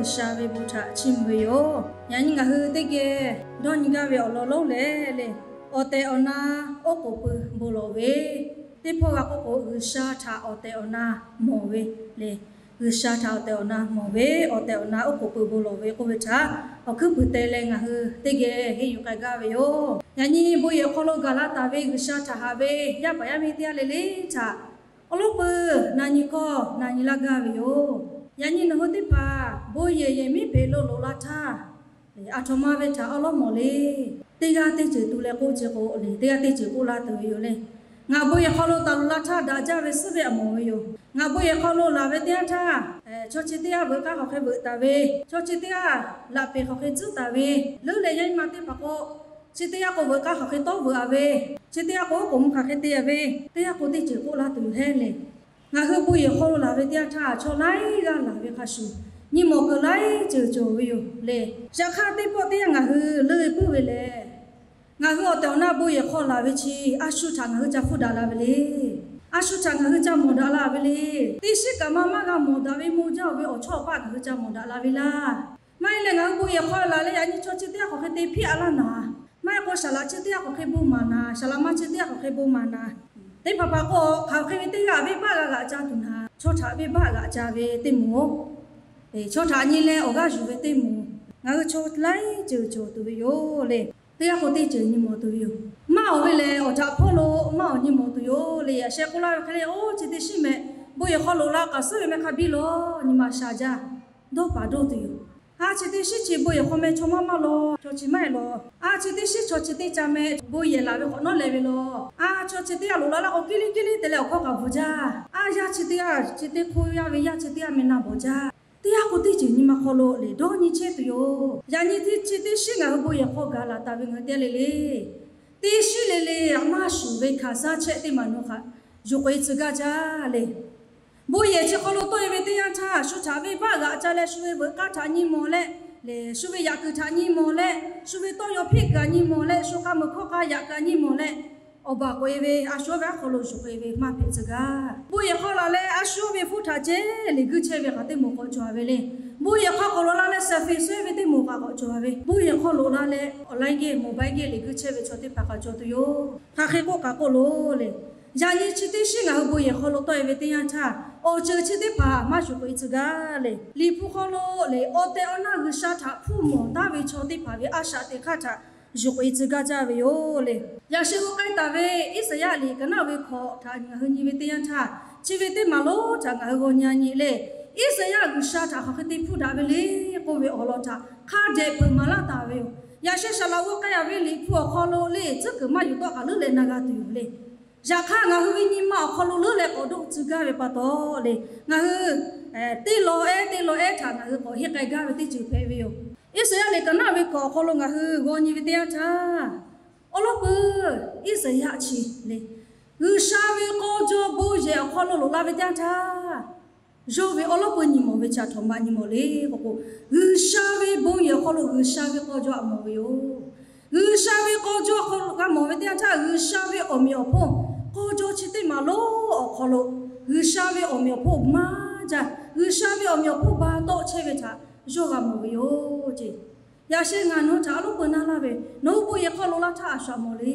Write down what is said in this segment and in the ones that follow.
G'uiˬsha ve bon htaꞈ chiˇ mvuh ve yoˬ. Yaꞈ nyi ngaˬ hui teˇ geh dawˇ nyi gaˇ ve awˬ lawn lonˉ lehˬ le, awˬ tehˬ awˬ na oˉ k'oˍ pui bon lawˬ ve, teˇ hpawˇ g'a k'oˆ k'o, G'uiˬsha htaꞈ awˬ tehˬ awˬ na mawˬ ve le. G'uiˬsha htaꞈ awˬ tehˬ awˬ na mawˬ ve, awˬ tehˬ awˬ na oˉ k'oˍ pui bon lawˬ ve k'oˆ ve htaꞈ awˬ hkuiˉ puiˍ te leh ngaˬ hui teˇ geh henˇ yuˬ k'ai gaˇ ve yoˬ. Yaꞈ nyi bon yehˬ hk'aw lo gaˬ la taˍ ve G'uiˬsha htaꞈ haꞈ ve yaˇ paˍ yaˇ miˇ teˇ g'aˇ le le htaꞈ awˬ lawn peuˬ na nyi hkawˇ na nyi laˇ gaˇ ve yoˬ. Yaꞈ nyi nawˬ hui teˇ hpaˍ bon yehˬ yehˬ miˉ hpeꞈ lo loꞈ la htaˇ, aˬ htoꞈ ma ve htaꞈ awˉ lawˉ mawˬ le. Teˇ g'aˇ teˇ ceuˬ tu leh k'oˆ ce k'o le, teˇ g'aˇ teˇ ceuˬ k'oˆ laˇ tuˬ ve yoˬ le. Ngaˬ bon yehˬ hk'aw lo taˍ loꞈ la htaˇ daꞈ jaˇ ve suhˉ ve aꞈ mawˬ ve yoˬ. Ngaˬ bon yehˬ hk'aw lo laˬ ve teˇ yanˇ htaˇ, chaw chi teˇ g'aˇ veuꞈ k'aˇ hk'awꞈ hk'e veuꞈ taˍ ve, chaw chi teˇ g'aˇ laꞈ peˍ hk'awꞈ hk'e tcuhˉ taˍ ve, leuˉ leh yaˇ nyi ma teˇ hpaˍ k'o, chi teˇ g'aˇ k'o veuꞈ k'aˇ hk'awꞈ hk'e tawˇ veuꞈ a ve, chi teˇ g'aˇ k'o oˉ k'oˍ mvuh hk'aˬ hk'e te a ve, teˇ g'aˇ k'o teˇ ceuˬ k'oˆ laˇ tuˬ hehˉ le. Ngaˬ hui bon yehˬ hk'aw lo laˬ ve teˇ yanˇ htaˇ, chaw laiˉ g'aˇ laˬ ve hk'a shuˍ, nyi mawˬ kuiˬ laiˉ ceuˬ cawˬ ve yoˬ le. Yaꞈ hk'aˇ teˇ pawˆ teˇ yanˇ ngaˬ hui leuˆ ve puiˉ ve lehˬ, ngaˬ hui awˬ tehˬ awˬ na bon yehˬ hk'aw laˬ ve chi a shu htaꞈ ngaˬ hui ca hpfuhˇ daꞈ la ve le. A shu htaꞈ ngaˬ hui ca mawˬ daꞈ la ve le. Teˇ shiˉ kaꞈ ma maˇ g'a mawˬ daꞈ ve mawˇ jaˇ ve awˬ chawˇ awˬ paˆ ngaˬ hui ca mawˬ daꞈ la ve laˇ. Maˇ heˆ leh ngaˬ hui bon yehˬ hk'aw laˬ leh yaꞈ nyi chaw chi teˇ g'aˇ hk'awꞈ hk'e te hpiˇ a laˇ naˍ. Maˇ heˆ k'o saˍ laꞈ chi teˇ g'aˇ hk'awꞈ hk'e bon maˍ naˍ, saˍ laꞈ ma chi teˇ g'aˇ hk'awꞈ hk'e bon maˍ naˍ. Teˇ hpaˍ hpaˍ k'o hk'aˬ hk'e ve teˇ g'aˇ venˇbaˆ g'a g'aꞈ ca tuˬ naˍ, chaw htaꞈ venˇbaˆ g'aꞈ ca ve teˇ moˍ, chaw htaꞈ nyi leh awˬ g'aˇ yuˬ ve teˇ moˍ, ngaˬ hui chaw laiˉ ceuˬ cawˬ tuˬ ve yoˬ le. Teˇ g'aˇ k'o teˇ ceuˬ nyi mawˬ tuˬ ve yoˬ. Maˇ awˬ ve lehˬ awˬ htaꞈ hpawˇ lo maˇ awˬ nyi mawˬ tuˬ yoˬ le. Yaꞈ sheh k'oˆ laˇ ve hk'e le, oˇ chi teˇ shiˉ meh bon yehˬ hk'aw loꞈ la k'aꞈ suhˉ ve meh hk'a biˇ lawˬ nyi ma sha jaˇ, dawˇ paˍ dawˇ tuˬ yoˬ. A chi teˇ shiˉ chi bon yehˬ hk'aw meh chaw maˇ maˇ lawˬ, chaw chi maˇ heˆ lawˬ. A chi teˇ shiˉ chaw chi teˇ ca meh bon yehˬ laˬ ve hk'awꞈ nawˉ leh ve lawˬ. A chaw chi teˇ g'aˇ loꞈ la laˇ k'o kiˇ liˇ kiˇ liˇ te leh awˬ hkawˇ k'aꞈ bvuhˬ jaˇ. A yaˇ chi teˇ g'aˇ chi teˇ hk'oˆ yaˇ ve yaˇ chi teˇ g'aˇ meh na bawˬ jaˇ. Teˇ g'aˇ k'o teˇ ceuˬ nyi ma hk'aw lo lehˬ dawˇ nyi chehˇ tuˬ yoˬ. Yaꞈ nyi teˇ chi teˇ shiˉ ngaˬ hui bon yehˬ hk'aw gaˬ laˬ taˍ ve ngaˬ hui teˇ g'aˇ le le, teˇ shiˉ le le a maˇ shuˍ ve hkanˍ saˉ chehˇ teˇ maˬ nawˬ hk'aꞈ yuˬ k'oꞈ e tcuh gaˇ jaˇ le. Bon yehˬ chi hk'aw lo tawˆ e ve teˇ yanˇ htaˇ, shu htaꞈ venˇbaˆ g'aꞈ ca leh, shu ve veuꞈ k'aˇ htaꞈ nyi mawˬ leh, shu ve yaꞈ kuiˬ htaꞈ nyi mawˬ leh, shu ve tawˇ yaw hpiˆ kaꞈ nyi mawˬ leh, shu k'a meuˬ hkawˇ k'a yaꞈ kaꞈ nyi mawˬ leh, awˬ baˬ k'oꞈ e ve a shu ve aˉ hk'aw lo yuˬ k'oꞈ e ve maˇ hpehꞈ tcuh gaˇ. Bon yehˬ hk'aw laˬ leh a shu ve hpfuhˇ htaꞈ ceh liꞈ guiˇ chehˇ ve hk'aˬ teˇ moˍ k'awꞈ cawˬ a ve le. Bon yehˬ hk'aw k'awꞈ loꞈ la leh sehˍ feˍ suhˉ ve teˇ moˍ kaꞈ k'awꞈ cawˬ a ve. Bon yehˬ hk'aw loꞈ la leh awˬ laiˉ geh moˍ baˆ geh liꞈ guiˇ chehˇ ve chaw teˇ hpaˍ kaꞈ cawˬ tuˬ yoˬ. Hk'aˬ hk'e k'oˆ kaꞈ k'oˆ loˬ le. Yaꞈ nyi chi teˇ shiˉ ngaˬ hui bon yehˬ hk'aw lo tawˆ e ve teˇ yanˇ htaˇ, awˬ ceuˬ chi teˇ hpaˍ maˇ shuˍ k'oꞈ e tcuh gaˇ le. Liꞈ hpu hk'aw lo le awˬ tehˬ awˬ na G'uiˬsha htaꞈ hpfuhˇ mawˬ taˉ ve chaw teˇ hpaˍ ve a shaꞈ teꞈ hk'aˇ htaꞈ yuˬ k'oꞈ e tcuh gaˇ jaˇ ve yoˬ le. Yaꞈ sheh g'aw k'ai taˍ ve Iˉsaˍyaˆ liꞈ kaꞈ naˆ ve hkawꞈ htaꞈ ngaˬ hui nyi ve teˇ yanˇ htaˇ, chi ve teˇ maˬ lonˉ htaꞈ ngaˬ hui g'aw nyi a nyi le. Iˉsaˍyaˆ G'uiˬsha htaꞈ hk'aˬ hk'e te hpfuhˇ daꞈ ve le k'oˆ ve awˬ lawn htaꞈ hk'a dehꞈ peuˬ maˍ laˇ taˍ ve yoˬ. Yaꞈ sheh saˍ laꞈ g'aw k'ai a ve liꞈ hpu awˬ hk'aw lo le tcuhˉ kuiˬ maˇ yuˬ tawˆ kaꞈ leuˉ leh na g'a tuˬ yoˬ le. Yaꞈ hk'aˇ ngaˬ hui ve nyi ma awˬ hk'aw lo leuˉ leh k'awꞈ dawˆ tcuh gaˇ ve pa taw le, ngaˬ hui teˇ law ehˉ teˇ law ehˉ htaꞈ ngaˬ hui k'awꞈ henˇ k'ai gaˇ ve teˇ ceuˬ hpehꞈ ve yoˬ. Iˉsaˍyaˆ liꞈ kaꞈ naˆ ve hkawꞈ awˬ hk'aw lo ngaˬ hui g'aw nyi ve teˇ yanˇ htaˇ, awˉ lawˉ peuˬ Iˉsaˍyaˆ chi le, G'uiˬsha ve k'aw jaw bon yehˬ awˬ hk'aw lo loꞈ la ve teˇ yanˇ htaˇ, yawˇ ve awˉ lawˉ peuˬ nyi mawˬ ve chi aˬ htoꞈ ma nyi mawˬ le k'oˆ k'o, G'uiˬsha ve bon yehˬ awˬ hk'aw lo G'uiˬsha ve k'aw jaw htaꞈ mawˬ ve yoˬ. G'uiˬsha ve k'aw jaw hk'aw g'a mawˬ ve teˇ yanˇ htaˇ, G'uiˬsha ve awˬ meꞈ awˬ hponˇ k'aw jaw chi teˇ maˬ lonˉ awˬ hk'aw lo G'uiˬsha ve awˬ meꞈ awˬ hponˇ maˇ jaˇ, G'uiˬsha ve awˬ meꞈ awˬ hponˇ ba tawˆ chehˇ ve htaꞈ yawˇ g'a mawˬ ve yoˬ ce. Yaꞈ sheh ngaˬ nawˬ hui htaꞈ awˉ lawˉ peuˬ na laˇ ve, nawˬ hui bon yehˬ hk'aw loꞈ la htaˇ a shu aꞈ mawˬ le.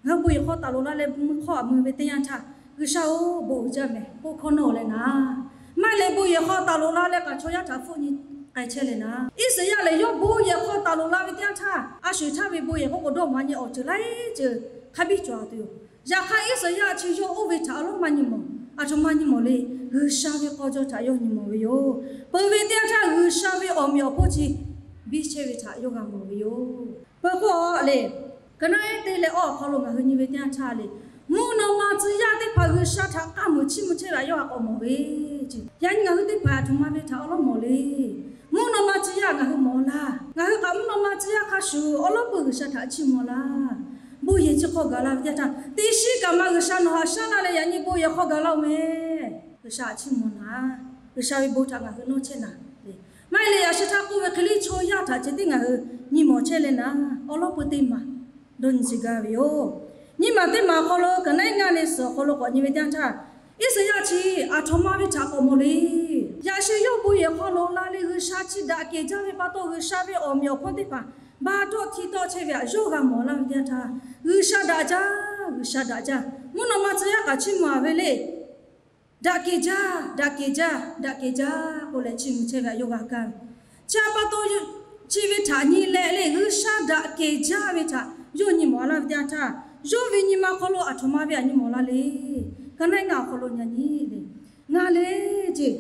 Ngaˬ hui bon yehˬ hk'aw taˍ loꞈ la leh mvuhˇ hk'awˇ aꞈ mui ve teˇ yanˇ htaˇ, G'uiˬsha-oˬ, bon uiˍ jaˇ mehˍ k'oˆ hkawˇ nawˇ leh naˍ. Maˇ heˆ leh bon yehˬ hk'aw taˍ loꞈ la leh k'aꞈ chaw yaˇ htaꞈ hpfuhˆ nyi k'ai chehˇ leh naˍ. Iˉsaˍyaˆ lehˬ yawˇ bon yehˬ hk'aw taˍ loꞈ la ve teˇ yanˇ htaˇ, a shu htaˇ ve bon yehˬ k'oˆ k'o dawˇ maˍ nyi awˬ ceuˬ laiˉ ceuˬ hk'a biˇ cawˬ a tuˬ yoˬ. Yaꞈ hk'aˇ Iˉsaˍyaˆ chi yawˇ oˇ ve htaꞈ awˉ lawˉ maˇ nyi mawˬ. Aˬ htoꞈ ma nyi mawˬ le. G'uiˬsha ve k'aw jaw htaꞈ yawˇ nyi mawˬ ve yoˬ. Peuˬ ve teˇ yanˇ htaˇ G'uiˬsha ve awˬ meꞈ awˬ hponˇ chi biˇ chehˇ ve htaꞈ yawˇ g'a mawˬ ve yoˬ. Peuˬ k'o a le, ka naˆ ehˉ teˇ leh awˬ hk'aw lo ngaˬ hui nyi ve teˇ yanˇ htaˇ le, mvuhˇ naw ma tcuh yaˇ teˇ hpaˍ G'uiˬsha htaꞈ k'aˇ muiˬ chiˇ mvuh chehˇ ve htaꞈ yawˇ htaꞈ k'awꞈ mawˬ ve ce. Yaꞈ nyi ngaˬ hui teˇ hpaˍ aˬ htoꞈ ma ve htaꞈ awˉ lawˉ mawˬ le. Mvuhˇ naw ma tcuh yaˇ ngaˬ hui mawˬ laˇ. Ngaˬ hui kaꞈ mvuhˇ naw ma tcuh yaˇ hk'a shuˍ awˉ lawˉ peuˬ G'uiˬsha htaꞈ chiˇ mvuh laˇ. Bon yehˬ chi hk'aw gaˬ la ve teˇ yanˇ htaˇ, teˇ shiˉ kaꞈ ma G'uiˬsha nawˬ haꞈ shaˉ laˇ leh yaꞈ nyi bon yehˬ hk'aw gaˬ la-oˬ mehˍ. G'uiˬsha htaꞈ chiˇ mvuh naˍ. G'uiˬsha ve bon htaꞈ ngaˬ hui nawˇ chehˇ naˍ le. Maˇ heˆ leh yaꞈ sheh htaˇ k'oˆ ve hk'e liˇ chaw yaˇ htaꞈ ceh tiˉ ngaˬ hui nyi mawˬ chehˇ leh naˍ, awˉ lawˉ peuˬ teˇ maˬ dawˇ nyi tcuh gaˇ ve yoˬ. Nyiˇ maˬ teˇ maˬ awˬ hk'aw lo ka naˆ ehˉ ngaˇ leh suhˍ awˬ hk'aw lo k'awꞈ nyi ve teˇ yanˇ htaˇ, Iˉsaˍyaˆ chi aˬ htoꞈ ma ve htaꞈ k'awꞈ mawˬ le. Yaꞈ shu yawˇ bon yehˬ hk'aw lo la leh G'uiˬsha chi daꞈ kehˬ jaˇ ve pa taw, G'uiˬsha ve awˬ meꞈ awˬ hpawˇ teˇ hpaˍ ba dawˆ hti tawˆ chehˇ ve htaꞈ yawˇ g'a mawˬ laˇ ve teˇ yanˇ htaˇ, G'uiˬsha daꞈ jaˇ, G'uiˬsha daꞈ jaˇ, mvuhˇ naw ma tcuh yaˇ kaꞈ chiˇ mvuh a ve le. Daꞈ kehˬ jaˇ, daꞈ kehˬ jaˇ, daꞈ kehˬ jaˇ k'oˆ leh chiˇ mvuh chehˇ ve htaꞈ yawˇ g'a kaˇ ve. Chi pa taw, chi ve htaꞈ nyi leh le G'uiˬsha daꞈ kehˬ jaˇ ve htaꞈ yawˇ nyi mawˬ laˇ ve teˇ yanˇ htaˇ, yawˇ ve nyi ma hk'aw lo aˬ htoꞈ ma ve htaꞈ nyi mawˬ laˇ le. Ka naˉ ngaˇ awˬ hk'aw lo nyi nyi le, ngaˬ lehˬ ceˇ,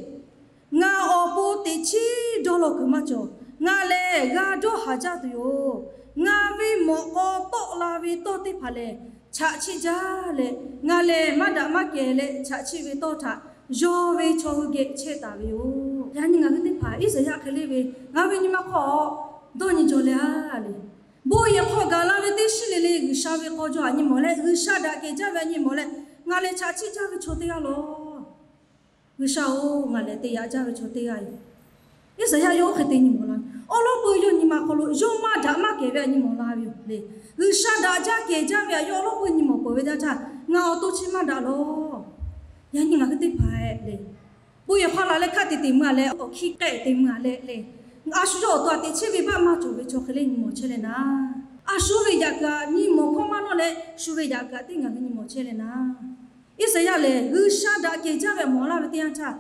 ngaˬ awˬ pon teꞈ chiˉ dawˇ law kuiˬ maˇ cawˬ. Ngaˬ lehˬ g'a dawˇ haˍ jaˇ tuˬ yoˬ. Ngaˬ ve mawꞈ k'aw tawˆ la ve tawˇ teˇ hpaˍ lehˬ, chaꞈ chiˆ jaˇ leh, ngaˬ lehˬ maˇ daꞈ maˇ kehˬ leh chaꞈ chiˆ ve tawˇ htaꞈ yawˇ ve chaw hui geh chehˇ taˍ ve yoˬ. Yaꞈ nyi ngaˬ hui teˇ hpaˍ Iˉsaˍyaˆ hk'e le ve ngaˬ hui ve nyi ma hk'aw dawˇ nyi jaw leh a le, bon yehˬ hk'aw gaˬ la ve teˇ shiˉ le le G'uiˬsha ve k'aw jaw htaꞈ nyi mawˬ leh, G'uiˬsha daꞈ kehˬ jaˇ ve htaꞈ nyi mawˬ leh, ngaˬ lehˬ chaꞈ chiˆ jaˇ ve chaw teˇ g'aˇ lawˬ. G'uiˬsha-oˬ, ngaˬ lehˬ te yaꞈ jaˇ ve chaw teˇ g'aˇ yoˬ. Iˉsaˍyaˆ yawˇ oˇ hk'e te nyi mawˬ la ve. Awˉ lawˉ peu yawˇ nyi ma hk'aw lo yawˇ maˇ daꞈ maˇ kehˬ ve htaꞈ nyi mawˬ la ve yoˬ le. G'uiˬsha daꞈ jaˇ kehˬ jaˇ ve htaꞈ yawˇ awˉ lawˉ peu nyi mawˬ peuˬ ve teˇ yanˇ htaˇ, ngaˬ awˬ to chi maˇ daꞈ lawˬ. Yaꞈ nyi ngaˬ hui teˇ hpaˍ le, bon yehˬ hk'aw laˬ leh hk'aˆ te te mui a leh, awˬ hkiˇ k'ehˆ te mui a leh le, a shu yawˇ awˬ to htaꞈ teꞈ chiˉ ve baˆ maˇ cawˬ ve chaw hk'e le nyi mawˬ chehˇ leh naˍ, a shu ve yaꞈ kuiˬ htaꞈ nyi mawˬ hkawˇ maˇ nawˇ leh, shu ve yaꞈ kuiˬ htaꞈ teˇ ngaˬ hui nyi mawˬ chehˇ leh naˍ, Iˉsaˍyaˆ lehˬ G'uiˬsha daꞈ kehˬ jaˇ ve htaꞈ mawˬ laˇ ve teˇ yanˇ htaˇ,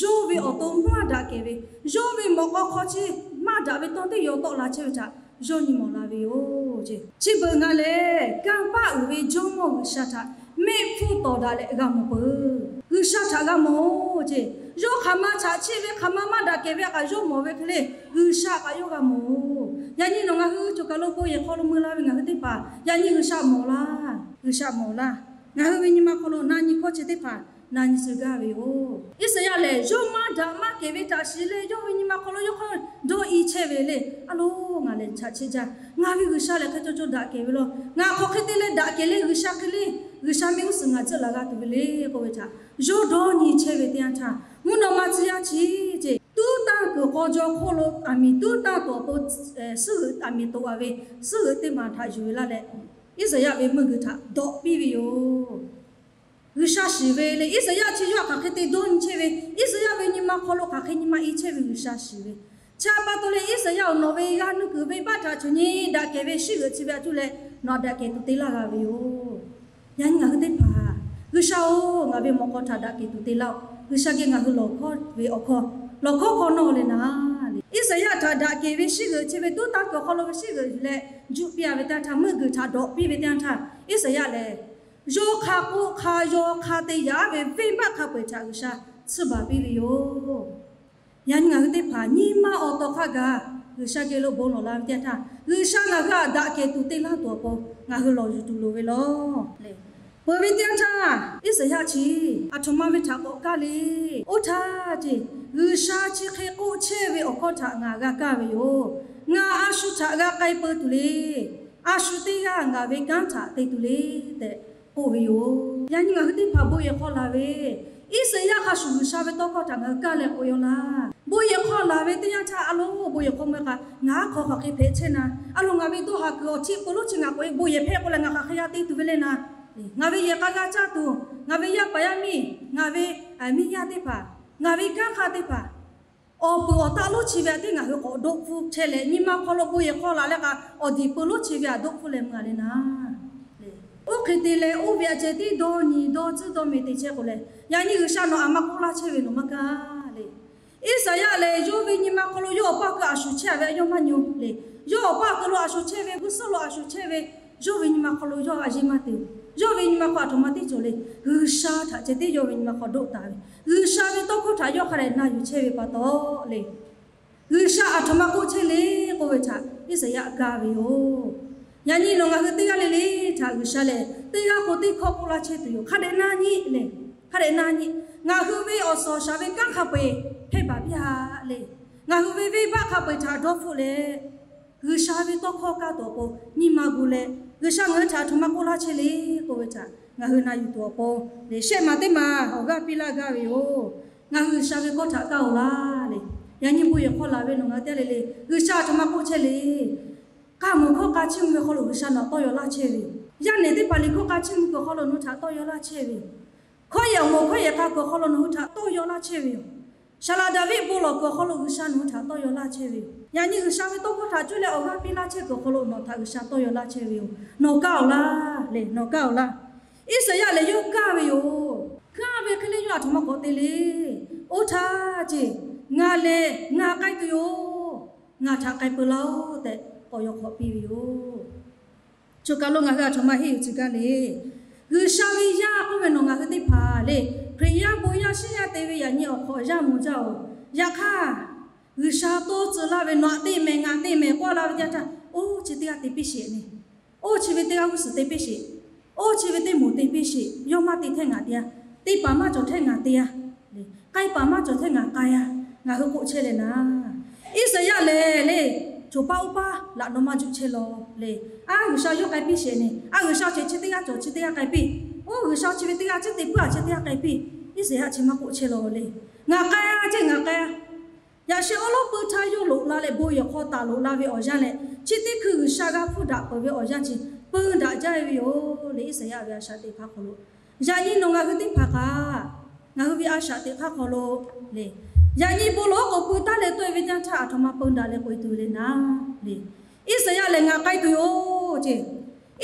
yawˇ ve awˬ to maˇ daꞈ kehˬ ve, yawˇ ve mawꞈ k'aw hk'aw chi maˇ daꞈ ve tawˇ teˇ yaw tawˆ la chehˇ ve htaꞈ yawˇ nyi mawˬ la ve yoˬ. Chi beuꞈ ngaˬ lehˬ kanˇ paˆ uiˍ ve Jawˇmawˇ G'uiˬsha htaꞈ mehˆ hpfuhˇ tawˍ daꞈ leh g'a mawˬ peuˬ. G'uiˬsha htaꞈ g'a mawˬ-oˬ ceˇ. Yawˇ hk'aˬ ma chaꞈ chiˆ ve, hk'aˬ ma maˇ daꞈ kehˬ ve htaꞈ kaꞈ yawˇ mawˬ ve hk'e le, G'uiˬsha kaꞈ yawˇ g'a mawˬ-oˬ. Yaꞈ nyi nawˬ ngaˬ hui cawˬ kaˬ lo bon yehˬ hk'aw lo mui la ve ngaˬ hui teˇ hpaˍ yaꞈ nyi G'uiˬsha mawˬ laˇ, G'uiˬsha mawˬ laˇ. Ngaˬ hui ve nyi ma hk'aw lo na nyi hkawˇ chi teˇ hpaˍ na nyi tcuh gaˇ ve yoˬ. Iˉsaˍyaˆ lehˬ yawˇ maˇ daꞈ maˇ kehˬ ve htaꞈ shiˍ leh yawˇ ve nyi ma hk'aw lo yawˇ hk'aˇ dawˇ i chehˇ ve le. A loˬ, ngaˬ lehˬ chaꞈ chiˆ jaˇ. Ngaˬ ve G'uiˬsha lehˬ hk'e caw caw daꞈ kehˬ ve law. Ngaˬ hk'aˬ hk'e te leh daꞈ kehˬ le, G'uiˬsha hk'e le, G'uiˬsha mehˆ g'uˇ suhˍ ngaˬ tcuhˆ laˬ g'a tuˬ ve le k'oˆ ve htaꞈ yawˇ dawˇ nyi chehˇ ve teˇ yanˇ htaˇ, mvuhˇ naw ma tcuh yaˇ chi ceˇ, tuˉ tanˇ kuiˬ k'aw jaw hk'oˆ lo aˬ miˍ tuˉ tanˇ tuˬ awˬ pon suhˉ g'euꞈ aˬ miˍ toꞈ a ve suhˉ g'euꞈ teˇ maˬ htaꞈ yuˬ ve laˇ leh, Iˉsaˍyaˆ ve meuˇ g'uiˬ htaꞈ dawꞈ piˇ ve yoˬ. G'uiˬsha shiˍ ve le, Iˉsaˍyaˆ chi yawˇ hk'aˬ hk'e te dawˇ nyi chehˇ ve, Iˉsaˍyaˆ ve nyi ma hk'aw lo hk'aˬ hk'e nyi ma i chehˇ ve G'uiˬsha shiˍ ve. Chi pa taw leh Iˉsaˍyaˆ-oˬ, nawˬ ve g'a nuˇ kuiˬ venˇbaˆ htaꞈ cawˬ nyi daꞈ kehˬ ve shiˉ g'euꞈ chi ve a cuˇ leh nawˬ daꞈ kehˬ tuˬ te laˇ g'a ve yoˬ. Yaꞈ nyi ngaˬ hui teˇ hpaˍ, G'uiˬsha-oˬ, ngaˬ ve mawꞈ k'aw htaꞈ daꞈ kehˬ tuˬ te laˇ-oˆ. G'uiˬsha geh ngaˬ hui lawˬ hkawˇ ve awˬ hkawˇ, lawˬ hkawˇ hk'aw nawˇ leh naˍ le, Iˉsaˍyaˆ htaꞈ daꞈ kehˬ ve shiˉ g'euꞈ chi ve tuˉ tanˇ kuiˬ awˬ hk'aw lo ve shiˉ g'euꞈ yuˬ leh juˆ piˇ a ve teˇ yanˇ htaˇ, meuˇ g'uiˬ htaꞈ dawꞈ piˇ ve teˇ yanˇ htaˇ, Iˉsaˍyaˆ lehˬ yawˇ hk'a k'oˆ hk'a yaw hk'a te yaꞈ ve venˇbaˆ hk'a peu-eˬ htaꞈ G'uiˬsha tsuhˇ baˬ piˇ ve yoˬ. Yaꞈ nyi ngaˬ hui teˇ hpaˍ nyi ma awˬ tawˍ hk'a gaˬ G'uiˬsha geh lo bon lawˬ la ve teˇ yanˇ htaˇ, G'uiˬsha ngaˬ hui htaꞈ daꞈ kehˬ tuˬ te laˇ tuˬ awˬ pon ngaˬ hui lawˬ yuˬ tuˬ loˍ ve law le. Peuˬ ve teˇ yanˇ htaˇ Iˉsaˍyaˆ chi aˬ htoꞈ ma ve htaꞈ k'awꞈ kaˇ le. Oˇ htaˇ ceˇ, G'uiˬsha chi hk'e k'oˆ chehˇ ve awˬ hkawˇ htaꞈ ngaˬ g'a kaˇ ve yoˬ. Ngaˬ a shu htaꞈ g'a k'ai peu tuˬ le. A shu teˇ g'aˇ ngaˬ ve kanˉ htaꞈ te tuˬ le tehꞈ k'oˆ ve yoˬ. Yaꞈ nyi ngaˬ hui teˇ hpaˍ bon yehˬ hk'aw laˬ ve Iˉsaˍyaˆ hk'a shuˍ G'uiˬsha ve tawˇ hkawˇ htaꞈ ngaˬ hui kaˇ leh k'oꞈ yaw laˇ. Bon yehˬ hk'aw laˬ ve teˇ yanˇ htaˇ, a loˬ, bon yehˬ hk'aw mui k'aꞈ ngaˬ aˉ hk'aw hk'aˬ hk'e hpehꞈ chehˇ na, a loˬ, ngaˬ ve dawˇ haˍ kuiˬ awˬ htiˆ peu lonˉ chi ngaˬ k'oꞈ-e bon yehˬ hpehˇ k'oˆ leh ngaˬ hk'aˬ hk'e g'a te tuˬ ve le na. Ngaˬ ve yehˬ k'a g'a caˇ tuˬ, ngaˬ ve yaˇ paˍ yaˇ miˇ, ngaˬ ve miˇ yaˇ teˇ hpaˍ, ngaˬ ve kanˉ hk'aˇ teˇ hpaˍ, awˬ peuˬ awˬ taˆ lonˉ chi ve htaꞈ tiˉ ngaˬ hui k'awꞈ dawˆ hpfuhˇ chehˇ leh, nyi ma hk'aw lo bon yehˬ hk'aw laˬ leh k'aꞈ awˬ diˬ peu lonˉ chi ve htaꞈ dawˆ hpfuhˇ leh mui a le na. Oˇ hk'e te leh oˇ ve a ceh tiˉ dawˇ nyi dawˇ tcuhˉ dawˇ meh te chehˇ k'o leh, yaꞈ nyi G'uiˬsha nawˬ aˬ ma k'oˆ laˇ chehˇ ve nawˬ maˇ kaˇ le. Iˉsaˍyaˆ lehˬ yawˇ ve nyi ma hk'aw lo yawˇ awˬ paˇ keu a shu chehˇ a ve yawˇ maˇ nyi le. Yawˇ awˬ paˇ keu lo a shu chehˇ ve, g'uˇ suhˉ lo a shu chehˇ ve, yawˇ ve nyi ma hk'aw lo yawˇ a yeˇ maˇ te. Yawˇ ve nyi ma hk'aw aˬ htoꞈ ma teˇ cawˬ le. G'uiˬsha htaꞈ ceh tiˉ yawˇ ve nyi ma hk'aw dawˆ taˍ ve, G'uiˬsha ve tawˇ hkawˇ htaꞈ yawˇ hk'a dehꞈ na yuˬ chehˇ ve pa taw le. G'uiˬsha aˬ htoꞈ ma k'oˆ chehˇ le k'oˆ ve htaꞈ Iˉsaˍyaˆ kaˇ ve yoˬ. Yaꞈ nyi nawˬ ngaˬ hui teˇ g'aˇ le le htaꞈ G'uiˬsha lehˬ teˇ g'aˇ k'o teˇ hkawˇ k'oˆ laˇ chehˇ tuˬ yoˬ. Hk'a dehꞈ na nyi le. Hk'a dehꞈ na nyi. Ngaˬ hui ve awˬ suhˍ awˬ shaˍ ve kanˉ hk'a peu-eˬ hpehˇ baˬ piˇ a le. Ngaˬ hui ve venˇbaˆ hk'a peu-eˬ htaꞈ dawˇ hpfuhˆ leh, G'uiˬsha ve tawˇ hkawˇ kaˇ tuˬ awˬ pon nyi ma gu leh, G'uiˬsha ngaˬ hui htaꞈ aˬ htoꞈ ma k'oˆ laˇ chehˇ le k'oˆ ve htaꞈ ngaˬ hui na yuˬ tuˬ awˬ pon le, shehˆ maˬ teˇ maˬ awˬ g'aˇ piˇ laˇ gaˇ ve yoˬ. Ngaˬ hui G'uiˬsha ve kawˇ htaꞈ kaˇ-oˬ laˇ le. Yaꞈ nyi bon yehˬ hk'aw laˬ ve nawˬ ngaˬ hui teˇ g'aˇ le le, G'uiˬsha aˬ htoꞈ ma k'oˆ chehˇ le. K'a muiˬ hkawˇ k'a chiˇ mvuh ve hk'aw lo G'uiˬsha nawˬ htaꞈ tawˇ yaw laˇ chehˇ ve yoˬ. Yaˇ nehˬ teˇ hpaˍ liꞈ hkawˇ k'a chiˇ mvuh kuiˬ awˬ hk'aw lo nawˬ hui htaꞈ tawˇ yaw laˇ chehˇ ve yoˬ. Hkawˇ yehˬ awˬ moˍ hkawˇ yehˬ k'a kuiˬ awˬ hk'aw lo nawˬ hui htaꞈ tawˇ yaw laˇ chehˇ ve yoˬ. Saˍ laꞈ Daˍviˆ bon lawˬ kuiˬ awˬ hk'aw lo G'uiˬsha nawˬ hui htaꞈ tawˇ yaw laˇ chehˇ ve yoˬ. Yaꞈ nyi G'uiˬsha ve tawˇ hkawˇ htaꞈ cuˇ leh awˬ g'aˇ piˇ laˇ chehˇ kuiˬ awˬ hk'aw lo nawˬ htaꞈ G'uiˬsha tawˇ yaw laˇ chehˇ ve yoˬ. Nawˬ kaˇ-oˬ laˇ le, nawˬ kaˇ-oˬ laˇ. Iˉsaˍyaˆ lehˬ yawˇ kaˇ ve yoˬ. Kaˇ ve hk'e le yawˇ aˬ htoꞈ ma k'awꞈ te le. Oˇ htaˇ ceˇ, Ngaˬ lehˬ ngaˬ k'ai tuˬ yoˬ. Ngaˬ htaꞈ k'ai peu laˇ-oˆ tehꞈ k'awꞈ yaw hk'awꞈ piˇ ve yoˬ. Choˬ kaˬ lo ngaˬ hui aˬ htoꞈ ma henˇ yuˬ tcuh gaˇ le. G'uiˬsha ve yaˇ k'oˆ ve nawˬ ngaˬ hui teˇ hpaˍ le, Hkriꞈ yaˇ bon yaˇ shiˉ yaˇ te ve yaꞈ nyi awˬ hk'awꞈ yaˇ mvuh jaˇ-oˬ. Yaꞈ hk'aˇ, G'uiˬsha tawˇ tcuh laˇ ve nawˬ aꞈ te mehˍ ngaˬ te mehˍ k'oˆ laˇ ve teˇ yanˇ htaˇ, oˇ chi teˇ g'aˇ te piˇ sheˍ le. Oˇ chi ve teˇ g'aˇ g'uˇ suhˍ te piˇ sheˍ. Oˇ chi ve teˇ moˍ te piˇ sheˍ. Yawˇ maˇ te htehˇ ngaˬ te-a. Te paˍ maˇ cawˬ htehˇ ngaˬ te-a. K'ai paˍ maˇ cawˬ htehˇ ngaˬ k'ai-a. Ngaˬ hui k'oˆ chehˇ leh naˍ, Iˉsaˍyaˆ lehˬ le, choˬ paˇ uˉ paˇ laꞈ naw maˇ juˆ chehˇ law le. A, G'uiˬsha yawˇ k'ai piˇ sheˍ ne. A, G'uiˬsha chi chi teˇ g'aˇ cawˬ chi teˇ g'aˇ k'ai piˇ. Oˇ, G'uiˬsha chi ve teˇ g'aˇ chi te puiˉ-a chi teˇ g'aˇ k'ai piˇ. Iˉsaˍyaˆ chi maˇ k'oˆ chehˇ law le. Ngaˬ k'ai-a ceˇ ngaˬ k'ai-a. Yaꞈ sheh awˉ lawˉ peu htaˇ yawˇ loꞈ la leh bon yehˬ hk'aw taˍ loꞈ la ve awˬ yanˇ leh, chi teˇ hkui G'uiˬsha g'a hpuˇ daꞈ peuˬ ve awˬ yanˇ chi peu daꞈ jaˇ ve yoˬ le. Iˉsaˍyaˆ ve a shaꞈ teꞈ hk'aˇ hk'aw lo, yaꞈ nyi nawˬ ngaˬ hui teˇ hpaˍ kaꞈ, ngaˬ hui ve a shaꞈ teꞈ hk'aˇ hk'aw lo le, yaꞈ nyi bon lawˬ k'oˍ pui taˉ leh tawˆ-e ve teˇ yanˇ htaˇ aˬ htoꞈ ma peu daꞈ leh k'oꞈ-e tuˬ le naˍ le. Iˉsaˍyaˆ lehˬ ngaˬ k'ai tuˬ yoˬ ceˇ.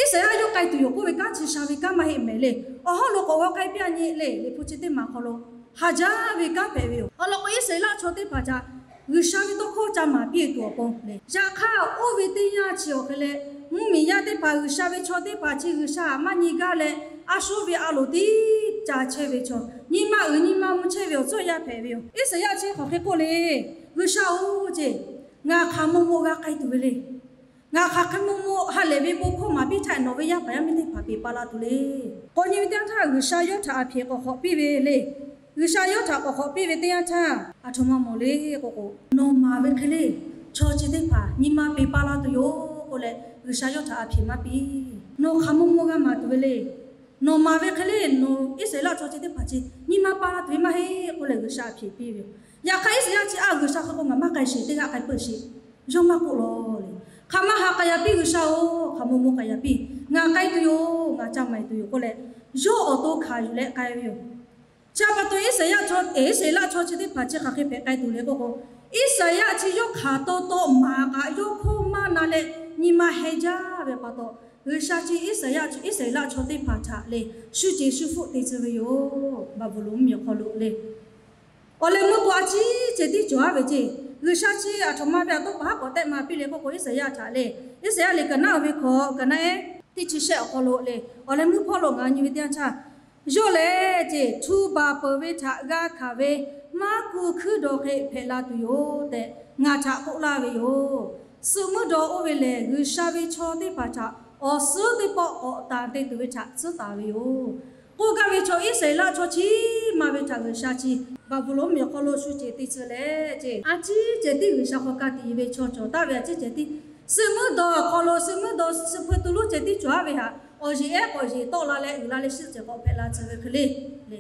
Iˉsaˍyaˆ yawˇ k'ai tuˬ yoˬ k'oˆ ve kanˉ chi sha ve kanˉ maˇ heˆ mehˍ le. Awˬ hawˉ lo k'awꞈ g'aw k'ai piˇ-a nyi le, Liꞈ hpu chi teˇ maˬ hk'aw lo ha jaˇ ve kanˉ hpehꞈ ve yoˬ. Awˬ lawn k'o, Iˉsaˍreˍlaˆ chaw teˇ hpaˍ htaꞈ G'uiˬsha ve tawˇ hkawˇ ca maˍ piˇ tuˬ awˬ pon le. Yaꞈ hk'aˇ, oˇ ve teˇ yanˇ chi awˬ hk'e leh, mvuhˇmiˬ yaˇ teˇ hpaˍ G'uiˬsha ve chaw teˇ hpaˍ chi G'uiˬsha htaꞈ maˇ nyi gaˇ leh, a shu ve a loˍ tiˉ ca chehˇ ve chaw, nyi ma uiˍ nyi ma mvuh chehˇ ve awˬ tcuhˇ yaˇ hpehꞈ ve yoˬ. Iˉsaˍyaˆ chi hk'aˬ hk'e k'oˆ le, G'uiˬsha-oˬ ceˇ, ngaˬ hk'aˬ maw maw g'a k'ai tuˬ ve le. Ngaˬ hk'aˬ hk'e maw maw ha lehˬ ve bon hkawˇ maˍ piˇ htaˇ, nawˬ ve yaˇ paˍ yaˇ miˇ teˇ hpaˍ peꞈ pa la tuˬ le. K'awꞈ nyi ve teˇ yanˇ htaˇ, G'uiˬsha yawˇ htaꞈ a hpeꞈ k'awꞈ hk'awꞈ piˇ ve le. G'uiˬsha yawˇ htaꞈ k'awꞈ hk'awꞈ piˇ ve teˇ yanˇ htaˇ, aˬ htoꞈ ma mawˬ le k'o k'o, nawˬ maˍ ve hk'e le, chaw chi teˇ hpaˍ nyi ma peꞈ pa la tuˬ yoˬ k'oˆ leh, G'uiˬsha yawˇ htaꞈ a hpeꞈ maˇ piˇ. Nawˬ hk'aˬ maw maw g'a maˍ tuˬ ve le. Nawˬ maˍ ve hk'e le, nawˬ Iˉsaˍreˍlaˆ chaw chi teˇ hpaˍ chi nyi ma pa la tuˬ ve maˇ heˆ k'oˆ leh, G'uiˬsha a hpeꞈ piˇ ve yoˬ. Yaꞈ hk'aˇ, Iˉsaˍreˍlaˆ chi a G'uiˬsha hk'e k'o, ngaˬ maˇ k'ai sheˍ, teˇ g'aˇ k'ai peuˬ sheˍ, yawˇ maˇ k'oˆ law le. Hk'aˬ ma haꞈ k'aꞈ yaꞈ piˇ G'uiˬsha-oˬ, hk'aˬ maw maw k'aꞈ yaꞈ piˇ, ngaˬ k'ai tuˬ yoˬ, ngaˬ ca maˍ tuˬ yoˬ k'oˆ leh, yawˇ awˬ to hkanˍ yuˬ leh k'ai ve yoˬ. Chi pa taw Iˉsaˍreˍlaˆ chaw, Iˉsaˍreˍlaˆ chaw chi teˇ hpaˍ chi hk'aˬ hk'e hpehꞈ k'ai tuˬ le k'oˆ k'o, Iˉsaˍreˍlaˆ chi yawˇ hkanˍ taw taw maˍ kaꞈ yawˇ hkawˇ maˇ na leh nyi ma heh jaˇ ve pa taw, G'uiˬsha chi Iˉsaˍreˍlaˆ, Iˉsaˍreˍlaˆ chaw teˇ hpaˍ htaꞈ le shu ceˬ shu hpfuhˆ te tcuh ve yoˬ. Baˍbuˍlonˍ mvuhˇmiˬ awˬ hk'aw lo le, awˬ leh meuˇ k'o a ciˉ cehˬ tiˉ cawˬ-a ve ceˇ. G'uiˬsha chi aˬ htoꞈ ma ve aˬ tawˇ pa haˉ k'awꞈ tehˆ ma piˇ le k'oˆ k'o, Iˉsaˍreˍlaˆ htaꞈ le, Iˉsaˍreˍlaˆ liꞈ kaˍ naˉ-o ve hkawꞈ, kaˍ naˉ-ehˉ teˇ chi shehˆ awˬ hk'aw lo le, awˬ leh meuˇ hpawˇ lo ngaˬ nyi ve teˇ yanˇ htaˇ, yawˇ lehˬ ceˇ, htu baˬ peuˬ ve htaꞈ g'a hkanˍ ve maˇ ku hkuiˉ daw hk'e hpehꞈ la tuˬ yoˬ tehꞈ ngaˬ htaꞈ k'oˆ laˇ ve yoˬ. Suh muiˉ daw oˇ ve lehˬ, G'uiˬsha ve chaw teˇ hpaˍ htaꞈ awˬ suhˉ teˇ pawˆ k'awꞈ tanˍ te tuˬ ve htaꞈ tcuhˉ taˍ ve yoˬ. K'oˆ gaˇ ve chaw Iˉsaˍreˍlaˆ chaw chi ma ve htaꞈ G'uiˬsha chi Baˍbuˍlonˍ mvuhˇmiˬ awˬ hk'aw lo shu ceˬ te tcuh leh ceˇ, a ciˉ cehˬ tiˉ G'uiˬsha hk'aw ka tiꞈ ve chaw cawˬ taˍ ve a ciˉ cehˬ tiˉ, suh muiˉ daw awˬ hk'aw lo suh muiˉ daw suh hpui tu lonˉ cehˬ tiˉ cawˬ-a ve htaꞈ awˬ yeˬ ehˉ k'awꞈ yeˬ tawˆ la leh uiˍ la leh shu cehˬ k'awꞈ hpehꞈ la tcuh ve hk'e le.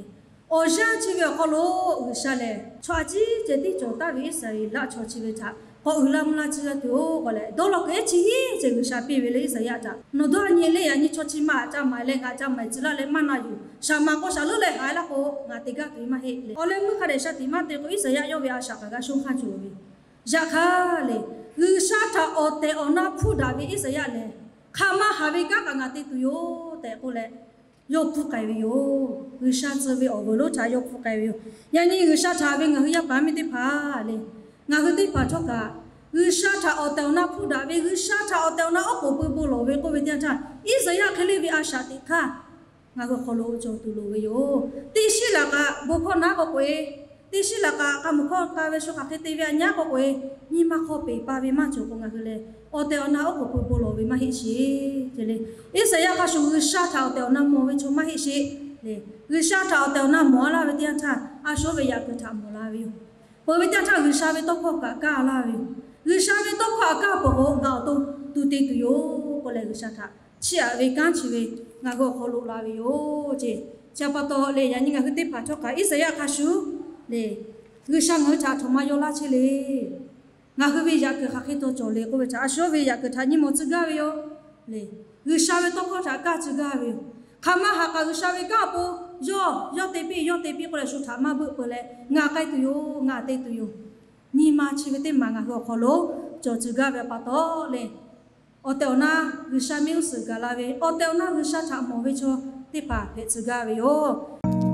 Awˬ yanˇ chi ve awˬ hk'aw lo G'uiˬsha lehˬ chaw a ciˉ cehˬ tiˉ cawˬ taˍ ve Iˉsaˍreˍlaˆ chaw chi ve htaꞈ k'awꞈ uiˍ la mvuh la tcuh tuˬ-oˬ k'oˆ leh, dawˇ law k'o ehˉ chi hiˉ ceh G'uiˬsha piˇ ve le Iˉsaˍreˍlaˆ htaꞈ, nawˬ dawˇ nyi le, yaꞈ nyi chaw chi ma aꞈ ca maˍ leh ngaˬ ca maˍ tcuh laˇ leh maˇ na yuˬ, shaˍ maˍ k'o shaˍ leuˉ leh haꞈ-e laˇ k'o ngaˬ te gaˇ tuˬ ve maˇ heˆ le. Awˬ leh meuˇ hk'a dehꞈ sha tiꞈ maˇ te k'o Iˉsaˍreˍlaˆ yawˇ ve a shaꞈ kaꞈ g'a shonˇ hk'aˇ cawˬ ve. Yaꞈ hk'aˇ le, G'uiˬsha htaꞈ awˬ tehˬ awˬ na hpuˇ daꞈ ve Iˉsaˍreˍlaˆ lehˬ, hk'aˬ ma haˍ ve kanˉ kaꞈ ngaˬ te tuˬ yoˬ tehꞈ k'oˆ leh, yawˇ hpuˇ k'ai ve yoˬ. G'uiˬsha tcuh ve awˬ vuiˬ lonˉ htaꞈ yawˇ hpuˇ k'ai ve yoˬ. Yaꞈ nyi G'uiˬsha htaꞈ ve ngaˬ hui yaˇ paˍ miˇ teˇ hpaˍ le, ngaˬ hui teˇ hpaˍ htawˇ kaꞈ, G'uiˬsha htaꞈ awˬ tehˬ awˬ na hpuˇ daꞈ ve, G'uiˬsha htaꞈ awˬ tehˬ awˬ na oˉ k'oˍ pui bon lawˬ ve k'oˆ ve teˇ yanˇ htaˇ, Iˉsaˍreˍlaˆ hk'e le ve a shaꞈ teꞈ hk'aˇ ngaˬ hui awˬ hk'aw lo cawˬ tuˬ loˍ ve yoˬ. Teˇ shiˉ laꞈ k'aꞈ bon hkawˇ naˉ k'oˆ k'o-e, teˇ shiˉ laꞈ k'aꞈ k'a muiˬ hkawˇ k'a ve shu hk'aˬ hk'e te ve a nyi-a k'oˆ k'o-e, nyi ma hk'aw peˬ pa ve maˇ cawˬ k'o ngaˬ hui lehˬ, awˬ tehˬ awˬ na oˉ k'oˍ pui bon lawˬ ve maˇ heˆ sheˍ. Te le, Iˉsaˍreˍlaˆ hk'a shuˍ G'uiˬsha htaꞈ awˬ tehˬ awˬ na mawˬ ve chaw maˇ heˆ sheˍ le. G'uiˬsha htaꞈ awˬ tehˬ awˬ na mawˬ-a laˇ ve teˇ yanˇ htaˇ, a shu ve yaꞈ kuiˬ htaꞈ mawˬ la ve yoˬ. Peuˬ ve teˇ yanˇ htaˇ G'uiˬsha ve tawˇ hkawˇ kaꞈ kaˇ laˇ ve yoˬ. G'uiˬsha ve tawˇ hkawˇ aꞈ kaˇ peuˬ k'o ngaˬ awˬ to tu te tuˬ yoˬ k'oˆ leh, G'uiˬsha htaꞈ chiˇ aꞈ ve kanˉ chi ve ngaˬ hui awˬ hk'aw lo la ve yoˬ ceˇ. Chi pa taw le, yaꞈ nyi ngaˬ hui teˇ hpaˍ htawˇ kaꞈ Iˉsaˍreˍlaˆ hk'a shuˍ le, G'uiˬsha ngaˬ hui htaꞈ htoꞈ ma yaw laˇ chehˇ le. Ngaˬ hui ve yaꞈ kuiˬ hk'aˬ hk'e taw cawˬ le k'oˆ ve htaꞈ, a shu ve yaꞈ kuiˬ htaꞈ nyi mawˬ tcuh gaˇ ve yoˬ le. G'uiˬsha ve tawˇ hkawˇ htaꞈ kaˇ tcuh gaˇ ve yoˬ. Hk'aˬ ma haꞈ kaꞈ G'uiˬsha ve kanˉ awˬ pon yawˇ yawˇ te piˇ yawˇ te piˇ k'oˆ leh shu htaꞈ maˇ beuˆ peuˬ leh, ngaˬ k'ai tuˬ yoˬ, ngaˬ te tuˬ yoˬ. Nyi ma chi ve teˇ maˬ ngaˬ hui awˬ hk'aw lo cawˬ tcuh gaˇ ve pa taw le, awˬ tehˬ awˬ na G'uiˬsha mehˆ g'uˇ suhˍ gaˬ la ve, awˬ tehˬ awˬ na G'uiˬsha htaꞈ mawˬ ve chaw teˇ hpaˍ hpehꞈ tcuh gaˇ ve yoˬ.